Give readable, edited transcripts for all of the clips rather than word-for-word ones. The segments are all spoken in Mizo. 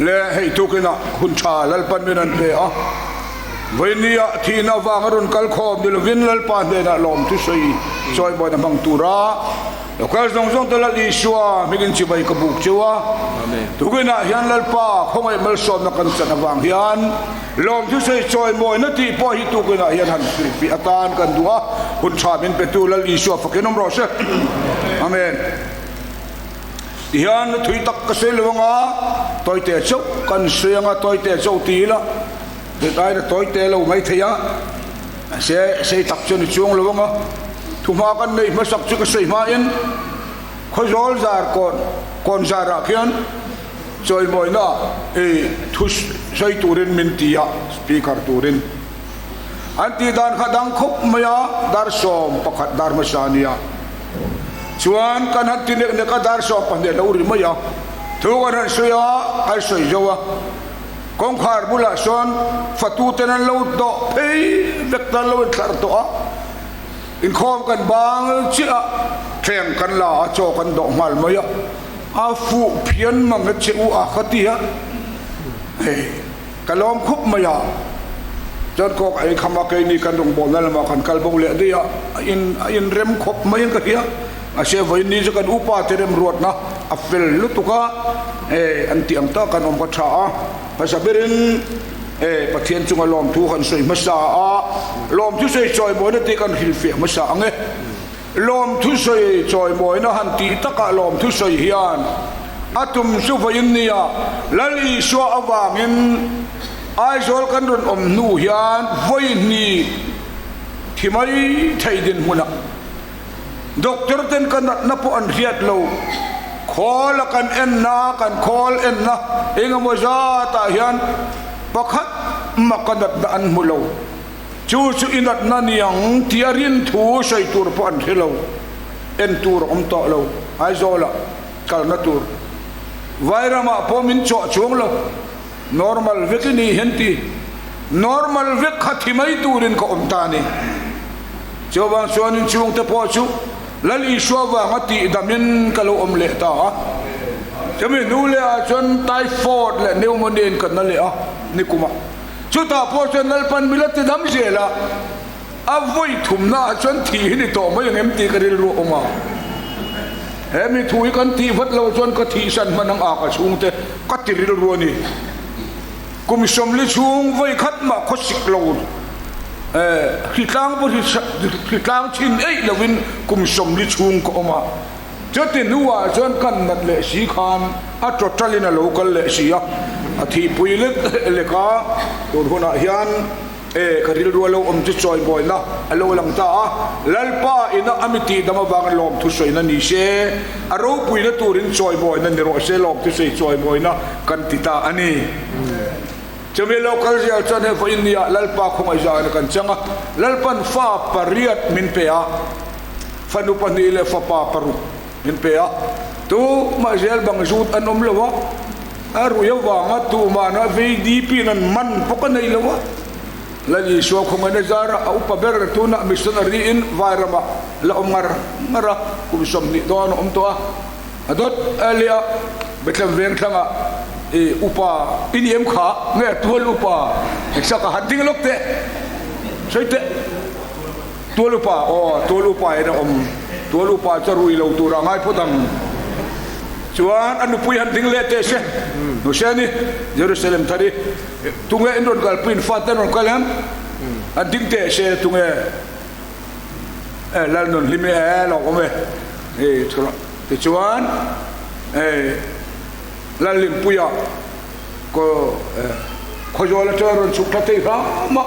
Le hei tukinah hun tha Lalpan min an pe a, vawinia thihna avanga rawn kal khawm ni lovin Lalpa hnenah lawmthu sawi chawimawi hmang tura lo kal zawng zawng te Lal Isua hmingin chibai ka buk cheu a. Tukinah hian Lalpa khawngaih malsawmna kan chan avang hian lawmthu sawi chawimawina tih pawh hi tukinah hian han hrilhfiah atan kan duh a, hun tha min petu Lal Isua fakin awm rawh se. Amen. Tihian thui tak ka sawi lo anga, tawite chauh kan sawi anga, tawite chauh ti ila rit aiin a tawite lo mai thei a, mahse sei tak chu a ni chuang lo anga, thuhma kan neih hmasak chu ka sawi hmain Khawzawl zar kawn kawn zarah khian chawimawina i thu sawi turin min ti a, speaker turin an tih dan kha dang khawp mai a, dar 11 dar hmasa a nia. Chuan kan han ti nek nek a, dar 12 lo ri mai a, thu kan han sawi a, kan sawi zo a, kawngkhar bulah sawn fatu ten an lo dawh phei vek ta, an lo inthlarh tawh a, inkhawm kan bang chiah a, thleng kan la a, chaw kan dawh nghal mai a, a fuh phian mang e che u a ka ti a, hei. Ka lawm khup mai a, chuan kawk ei kham a keini kan rawngbawlna lamah kan kal bo leh daih a, a in a inrem khawp mai in ka hria. Mahse vawiin ni chu kan upa te remruatna a fel lutuk a, e an tih ang tak kan awm ka tha a, hmasa berin e Pathian chunga lawmthu kan sawi hmasa a, lawmthu sawi chawimawina tih kan hrilhfiah hmasa ang e. Lawmthu sawi chawimawina han tih takah lawmthu sawi hian a tum chu vawiin nia Lal Isua avangin Aizawl kan rawn awm hnu hian vawi hnih thi mai thei dinhmunah doctor ten ka natna pawh an hriat lo khawl a kan enna kan khawl enna engemaw zatah hian pakhat mah ka natna an hmu lo. Chu chu i natna niang tia rin thu sawi tur pawh an hre lo, en tur a awm tawh lo, Aizawlah kalna tur Vairamah pawh min chawh chuang lo, normal vek i ni hian ti, normal vek kha thi mai turin ka awm ta a ni. Chuvang chuan inchhungte pawh chu Lal Isua vanga tihdamin ka lo awm leh ta a, chumi hnu lehah chuan typhoid leh pneumonia in ka na leh a, nikumah. Chutah pawh chuan Lalpan mila ti dam zel a, a vawi thumnaah chuan thih hi ni tawh mai ang em tih ka rilru a awm a. He mi thu hi kan tih vat lo chuan ka thihsan hman ang a ka chhungte ka ti rilru a ni. Kum 40 chhung vawi khat mah khawsik lo hritlang pawh hritlang chhin eih lovin kum 40 chhung ka awm a. Chuti hnuah chuan kan nat leh si khan a total in a lo kal leh si a, a thihpui lek lek a, tun hunah hian e ka rilru a lo awm chu chawimawina a lo lang ta a, Lalpa ina a mi tihdam avangin lawmthu sawina ni se, a ropuina turin chawimawina ni rawh se, lawmthu sawi chawimawina kan ti ta a ni. Chumi lo kal zel chuan hei vawiin nia Lalpa khawngaihzahna kan chang a, Lalpan fa pariat min pe a, fanu pahnih leh fapa paruk min pe a, tumah zel bang zut an awm lo a, a rui avanga tumahna VDP in an man pawh ka nei lo a, Lal Isua khawngaihna zara a upa ber tunah missionary in Vairamah la awm ngar ngar a, kum 20 dawn a awm tawh a. A dawt alia Bethlehem veng thlangah i upa i ni em kha nge tual upa exaka han ding lawk teh sawi teh tual upa aw tual upa in a awm tual upa chu a rui lo tur a ngai phawt ang chuan a nupui han ding leh teh se Huseni Jerusalem thar i tunge in rawn kalpui in fate an rawn kal em han ding teh se tunge Lalnun hlim e lo awm e tichuan Lalhlimpuia Khawzawl atanga rawn chhuk thla thei hram a,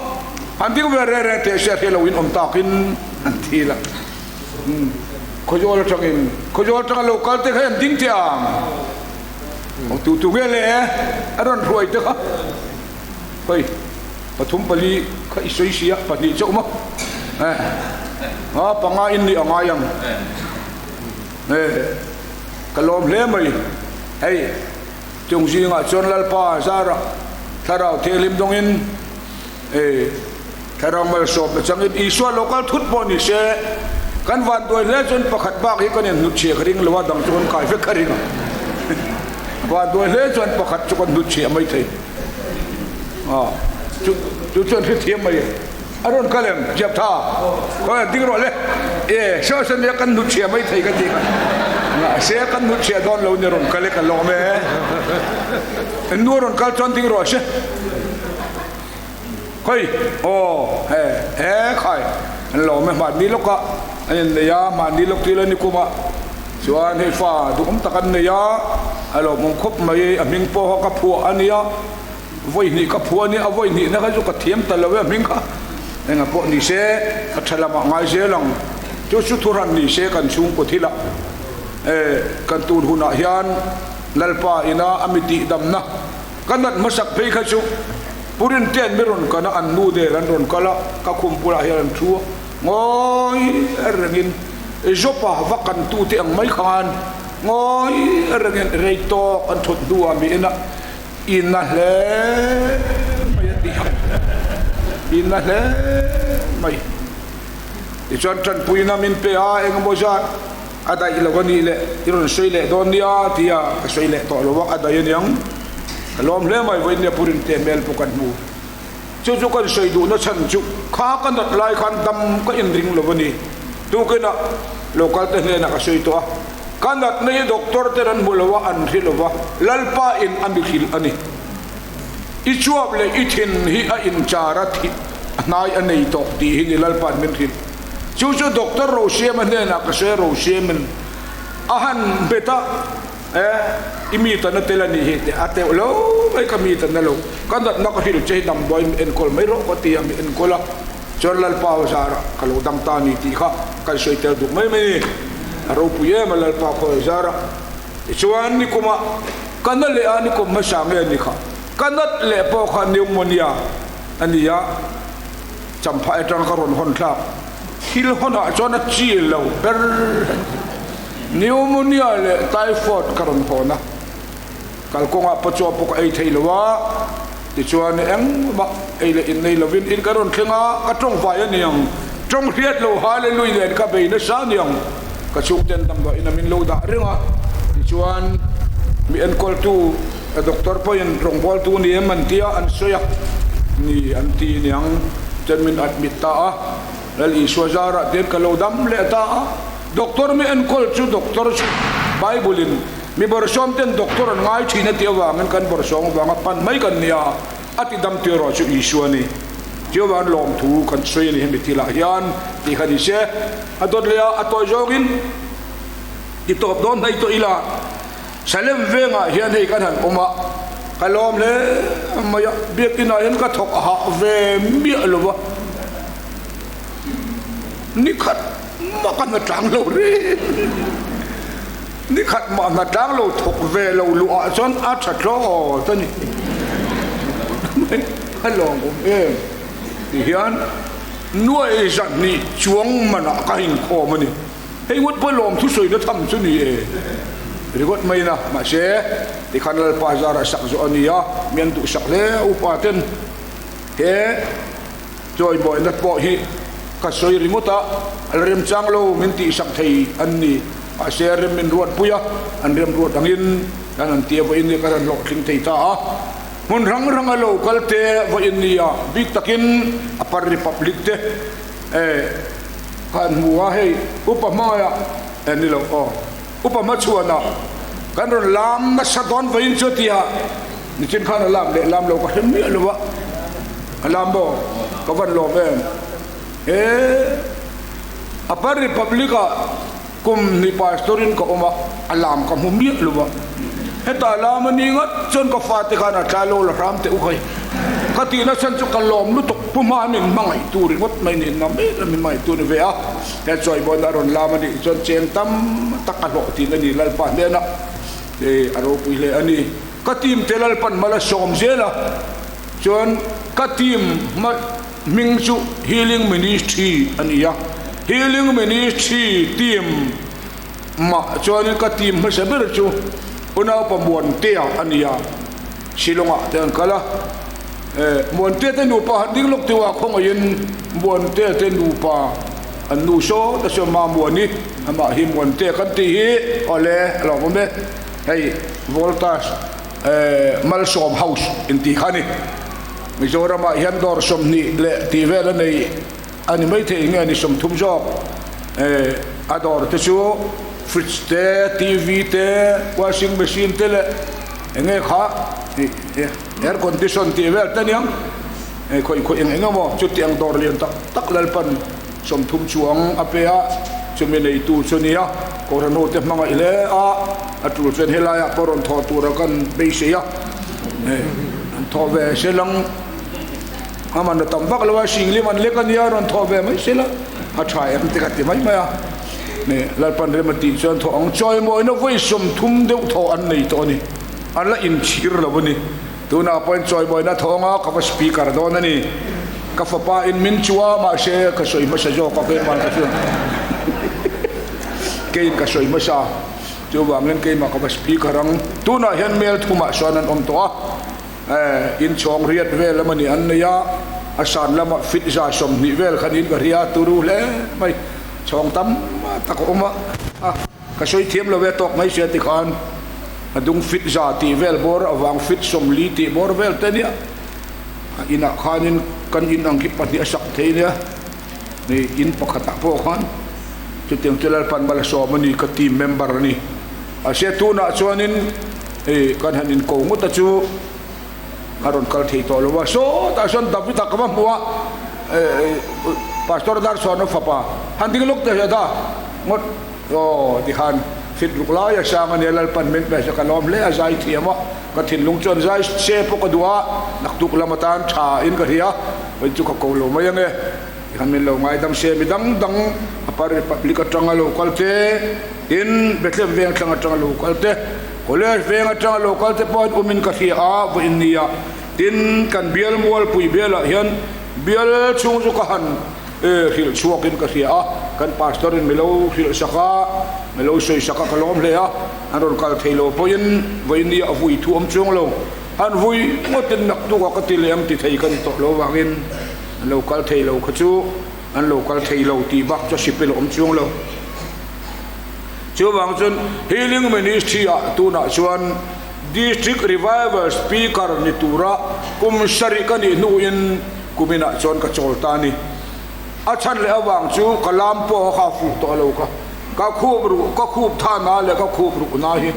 an ding ve reng reng teh sia hria lo in awm takin an thil a, Khawzawl atangin Khawzawl atanga lo kal te kha an ding teh ang, tu tu nge le a rawn hruai te kha hei. Pathum pali kha i sawi sia, pahnih chauh maw? Eh, a panga in nih a ngai ang. Eh, ka lawm hle mai. Hei, chung zingah chuan Lalpa Zara thlarau thianghlim dawngin, eh, thlarau malsawmna changin Isua lo kal thut pawh ni se, kan vanduai hle chuan pakhat bak hi kan inhnutchhiah ka ring lo a, dang chu kan kai vek ka ring a. Vanduai hle chuan pakhat chu kan hnutchhiah mai thei. Chu chu chuan hrethiam mai a rawn kal em ziap tha khawi ding rawh le e saw saw nia kan hnutchhiah mai thei ka ti kha mahse kan hnutchhiah dawn lo ni rawn kal e ka lawm e nu rawn kal chuan ding rawh se khawi aw he he khai an lawm e mahni lawkah an innei a mahni lawk til a ni kumah chuan hei fa duhawm tak an nei a a lawmawm khawp mai a hming pawh kha ka phuah a nia. Vawi hnih ka phuah ania, a vawi hnihna kha chu ka thiam ta lo e a hming kha. Engah pawh ni se, a tha lamah ngai zel ang. Chu chu thuhran ni se kan chhungkaw thilah eh kan tun hunah hian Lalpa ina a mi tihdamna ka nat hmasak phei kha chu Pu Rintea'n mi rawn kan a, an nu nen an rawn kal a, ka khum bulah hian an thu a, ngawi rengin Jopa va kan tute ang mai khan ngawi rengin rei tawk an thut hnuah mi ina I na hle mai a ti a, i na hle mai. Tichuan tanpuina min pe a, engemaw zat a daih lo a nih leh i rawn sawi leh dawn nia ti a, ka sawi leh tawh lo a, a daih aniang. Ka lawm hle mai, vawiin nia Pu Rintea hmel pawh kan hmu. Chu chu kan sawi duhna chhan chu kha ka nat lai khan dam ka inring lo a ni. Tukinah local te hnenah ka sawi tawh a. Ka natna hi doctor ten an hmu lo a, an hre lo va, Lalpa in a mi hrilh a ni. I chuap leh i thin hi a inchar a, thi hnai a nei tawh tih hi ni Lalpa'n min hrilh. Chu chu Doctor Rosiama hnenah ka sawi a, Rosiamin a han bet a, Eh, i mi tan a tel a nih hi teh a teuh lo mai, ka mi tan a lo, ka natna ka hrilh che hi damdawi mi enkawl mai rawh ka ti a, mi enkawl a. Chuan Lalpa aw zarah ka lo dang ta a ni tih kha kan sawi tel duh mai mai a ni. A ropui em a Lalpa khawi zarah. Tichuan nikumah ka na leh a, nikum hmasa nge a ni kha? Ka nat leh pawh kha pneumonia a ni a, champhai atanga ka rawn hawn thlak thil hawnah chuan a chi lo ber. Pneumonia leh typhoid ka rawn hawn a. Kalkawngah pawh chuan pawh ka ei thei lo a, tichuan engmah ei leh in nei lovin in ka rawn thleng a, ka tawng vai a niang, tawng hriat lo hallelui nen ka bei nasa a niang, ka chhungten damdawiin a min lo dah reng a, tichuan mi enkawltu doctor pawhin rawngbawltu ni em an tia an sawi a ni an ti niang, chuan min admit ta a, Lal Isua zarah tian ka lo dam leh ta a, doctor mi enkawl chu doctor chu Bible in Mi bawrhsawm ten doctor an ngai thin a tih avangin kan bawrhsawm avanga pan mai kan nia, a ti dam tir erawh chu Isua a ni. Jehovah an lawmthu kan sawi a ni hemi thilah hian tih kha ni se. A dawt leh a, a tawi zawngin ti tawp dawn hnaih tawh ila, Salem vengah hian hei kan han awm a, ka lawm hle mai a, biakinah hian ka thawk hah ve miah lo va, ni khat mah ka hna tlang lo reng. Ni khat mah hna tlang lo thawk ve lo luh ah chuan a tha thlawt a ni. A lawm awm em ti hian nuai zahnih chuang manah ka inkhawm a ni. Hei ngawt pawh lawm thusawi na tham chu ni e ringawt mai na. Mahse tikhan Lalpa zarah sak zawh a ni a, mi an duhsak hle a upa ten he chawimawina pawh hi ka sawi ringawt a, a la remchang lo min tihsak thei an ni. Mahse rem min ruat pui a, an rem ruat angin kan han tia vawiin nia kan han hlawhtling thei ta a. Hmun hrang hrang a lo kal te vawiin nia bik takin Upper Republic te eh kha an hmu a, hei Upa hmangaiah eh ni lo aw Upa hmachhuanah kan rawn lam nasa dawn vawiin chu a ti a, nichin khan a lam leh lam lo ka hre miah lo a, a lam maw ka van lawm em eh Upper Republic ah Kum hnih pastor in ka awm a, a lam ka hmu miah lo a. Hetah lam a ni ngat chuan ka fate khan a tlai lo la hram teh u khai. Ka tihna chhan chu ka lawm lutuk pu hma min hmangaih tur ringawt mai niin na mek a min hmangaih tur ni ve a. He chawibawn a rawn lam a nih chuan cheng tam tak a hlawh thin a ni Lalpa hnena hei a ropui hle a ni. Ka team te Lalpan mal a sawm zel a chuan ka team hma Hming chu Healing Ministry a ni a, Healing Ministry team mah chuanin ka team hmasa ber chu Unaupa Muantea a ni a, Shillong-ah te an kal a. Muantea te nupa han ding lawk teuh a, khawngaihin Muantea te nupa an nu saw ta chuan Mamuani, amah hi Muantea kan tih hi awle a lo awm e. Hei Voltas Malsawm House intih kha a ni. Mizoramah hian dawr 20 leh tih vel a nei a ni maithei nge ni 30 zawk. A dawr te chu fridge te, TV te, washing machine te leh eng nge kha air condition tih vel te aniang. Khawih khawih eng eng emaw chutiang dawr lian tak tak Lalpan 30 chuang a pe a, chumi neitu chu nia Kohhran hote hmangaih hle a, a tul chuan helaiah pawh rawn thawh tura kan beisei a, an thawh ve se lang a man a tam vak lo a, singlim an lek a nia rawn thawh ve mai se la a tha em te ka ti mai mai a, Lalpan rem a tih chuan thawh ang chawimawina vawi 30 deuh thawh an nei tawh a ni, an la inchhir lo a ni. Tunah pawhin chawimawina thawnga ka va speaker dawn a ni. Ka fapa in min chu a, mahse ka sawi hmasa zawk a, keimah ka chuan keiin ka sawi hmasa. Chuvangin keimah ka va speaker ang. Tunah hian mel thumah sawn an awm tawh a, eh inchhawng riat vel emaw ni an nei a, a san lamah fit 120 vel khan in ka hria turu hle mai, chhawng tam tak a awm a. Ka sawi thiam lo e tawk mai sia tikhan a dung fit za tih vel bawr avang fit 40 tih bawr vel te nia a inah khanin kan in ang khi pahnih a sak thei nia ni in pakhatah pawh khan chutiang chu Lalpan mal a sawm a ni ka team member a ni a sia tunah chuanin hei kan han inko ngawt a chu a rawn kal thei tawh lo a sawtah sawn David a ka va hmu a Pastor Darchhuana fapa han ding lawk teh da ngawt. Aw tikhan fit ruk lai a sang a nia Lalpan min pe ka lawm hle a zai thiam a ka thinlung chuan zai se pawh ka duh a naktuk lam atan tha in ka hria vawi chu ka ko lo mai ange tikhan min lo ngaidam se mi dang dang Upper Republic atanga lo kal te tin Bethlehem veng thlang atanga lo kal te College veng atanga lo kal te pawh an awm in ka hria a vawi in nia tin kan bial mualpui bialah hian bial chhung chu ka han hrilh chhuakin ka hria a, kan pastor in milo hrilh sak a, milo sawi sak a ka lawm hle a, an rawn kal thei lo pawhin vawiin a vui thu awm chuang lo, an vui ngawtin naktuk a ka ti leh ang ti thei ka ni tawh lo vangin an lo kal thei lo kha chu an lo kal thei lo tih bak chu a sipel awm chuang lo. Chuvang chuan Healing Ministry ah tunah chuan District Revival Speaker ni tura kum sarih ka nih hnuin Kuminah chuan ka chawl ta a ni. A chhan leh avang chu ka lam pawh kha a fuh tawh lo ka. Ka khup ruh, ka khup thana leh ka khup ruhna hi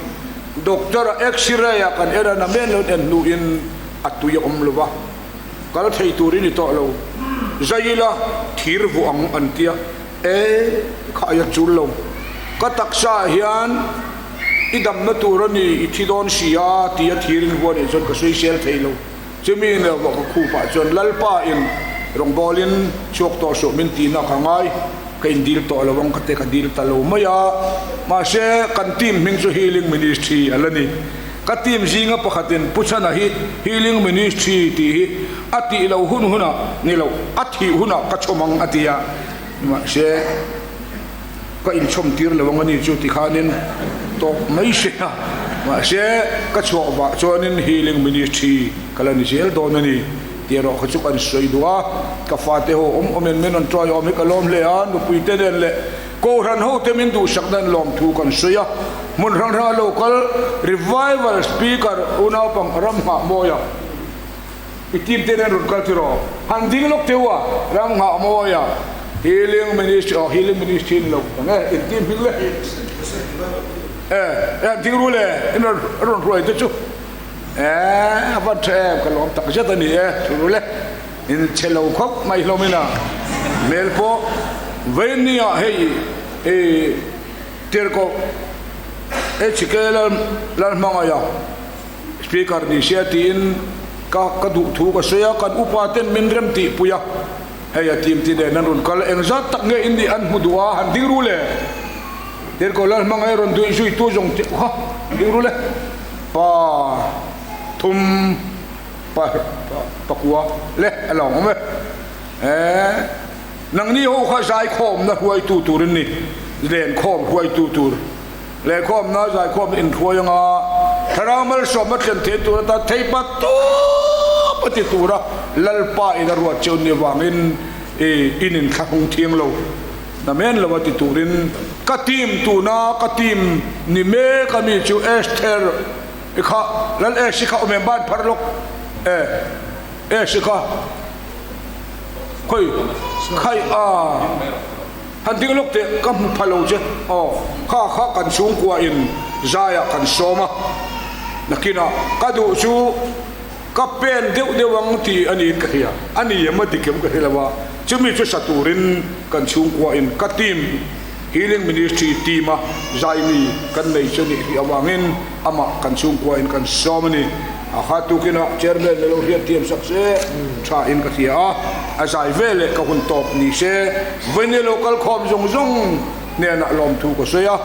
doctor a x-ray a kan en a na men lo en hnuin a tui a awm lo va, kal thei turin i tawh lo. Zai ila thir vuah ang an tia, e kha aia chul lo. Ka taksa ah hian i damna tur a ni, i thi dawn si a tia thirin vuah nih chuan ka sawisel thei lo. Chumi nen vawk ka khupah chuan Lalpa in rawngbawlin chhuak tawh suh min tihna ka ngai, ka indil tawh lo ang ka ti ka dil ta lo mai a. Mahse kan team hming chu Healing Ministry a la ni. Ka team zinga pakhatin Pu Chhana hi Healing Ministry tih hi a tih loh hun hunah ni lo, a thih hunah ka chhawm ang a ti a. Mahse ka inchhawm tir lo ang a ni chu tikhanin tawp mai se a, mahse ka chhuah vah chuanin Healing Ministry ka la ni zel dawn a ni tih erawh kha chu kan sawi duh a, ka fate ho awm awmin min rawn tuai awm hi ka lawm hle a, nupui te nen leh Kohhran ho te min duhsakna an lawm thu kan sawi a, hmun hrang hranga lo kal Revival Speaker unaupang Ramnghahmawia I team te nen rawn kal tiraw? Han ding lawk teu a, ram nghah mawi a, Healing Ministry, aw Healing Ministry ni lo ang e, in team hming le. E, e han ding ru le, in rawn rawn hruai te chu. E, a van tha em, ka lawm tak zet a ni e, thu ru le. In che lo khawp mai hlawm in a, hmel pawh vawiin ni ah hei i tirhkoh HK Lalhmangaih a. Speaker ni sia tiin ka ka duh thu ka sawi a, kan upa ten min rem tih pui a, hei a team ti nen an rawn kal engzat tak nge in nih an hmu duh a, han ding ru le Tirhkoh Lalhmangaih rawn duih zui tu zawng tih kha ding ru le pa thum pa pakua le a lo awm e eh nangni ho kha zaikhawmna hruaitu tur in ni lenkhawm hruaitu tur. Lehkhawmna zaikhawm inhruai anga thlarau malsawmna thlen thei tur atan theipa tawp a ti tura Lalpa in a ruat cheu ni avangin i in inthlahrung thiang lo. Namen lo a ti turin ka team tuna ka team ni mek a mi chu Esther i kha Lal Es i kha awm em ban phar lawk e Es i kha khawi khai a han ding lawk teh ka hmu pha lo che aw kha kha kan chhungkua in zaiah kan sawm a nakinah ka duh chu Ka pen deuh deuh ang tih a niin ka hria. A ni em a dik em ka hre lo a, chumi chu sa turin kan chhungkua in ka team Healing Ministry team a zaimi kan nei chu nih hrih avangin amah kan chhungkua in kan sawm a ni. A kha tukinah chairman la lo hriat thiam sak se tha in ka hria a, a zai ve leh ka hun tawp ni se vawiin lo kal khawm zawng zawng hnenah lawmthu ka sawi a,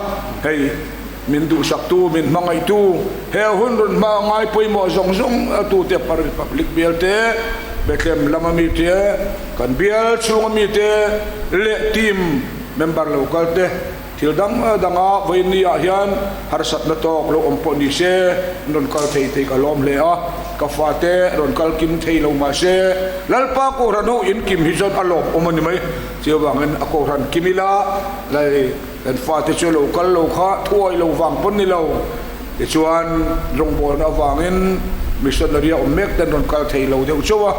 hei. Min duhsaktu, min hmangaihtu, he hun rawn hma ngai pawimawh zawng zawng tute Par Republic bial te, Bethlehem lama mite, kan bial chhunga mite leh team member lo kal te, thil dang danga vawiin ah hian harsatna tawk lo awm pawh ni se, an rawn kal thei thei ka lawm hle a, ka fate rawn kal kim thei lo mah se, Lalpa Kohhran ho inkim hi chuan a lawmawm a ni mai, chuvangin a Kohhran kim ila, Kan fate chu lo kal lo kha thuai lo vang pawn ni lo. Tichuan, rawngbawlna avangin missionary a awm mek ten rawn kal thei lo deuh chauh a.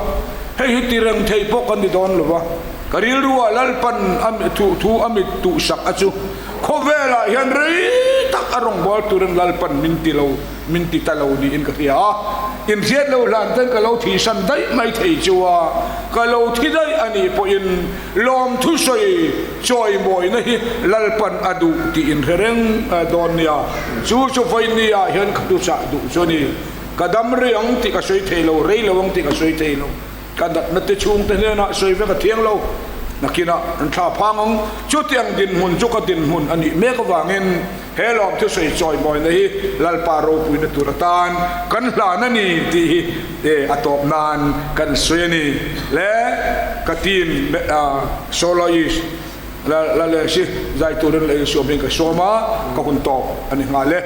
Hei hi ti reng thei pawh kan ni dawn lo va. Ka rilruah Lalpan a thu thu a mit tuhsak a chu khawvelah hian rei tak a rawngbâwl turin Lalpan min ti lo, min ti ta lo niin ka hria a. Inhriat lo hlan ten ka lo thihsan daih mai thei chu a, ka lo thi daih a nih pawhin Lawmthu sawi chawimawina hi Lalpan a duh tih inhre reng dawn nia. Chu chu vawinia hian ka tuchah duh chu a ni. Ka dam rei ang tih ka sawi thei lo, rei lo ang tih ka sawi thei lo. Ka natna te chhungte hnenah sawi vek a thiang lo. Nakinah an thla phang ang. Chutiang dinhmun chu ka dinhmun a nih mek avangin he lawmthu sawi chawimawina hi Lalpa ropuina tur atan kan hlan a ni tih hi a tawp nan kan sawi a ni le ka team soloist la la leh si zai turin leh insuam in ka sawm a ka hun tawp a ni nghal e.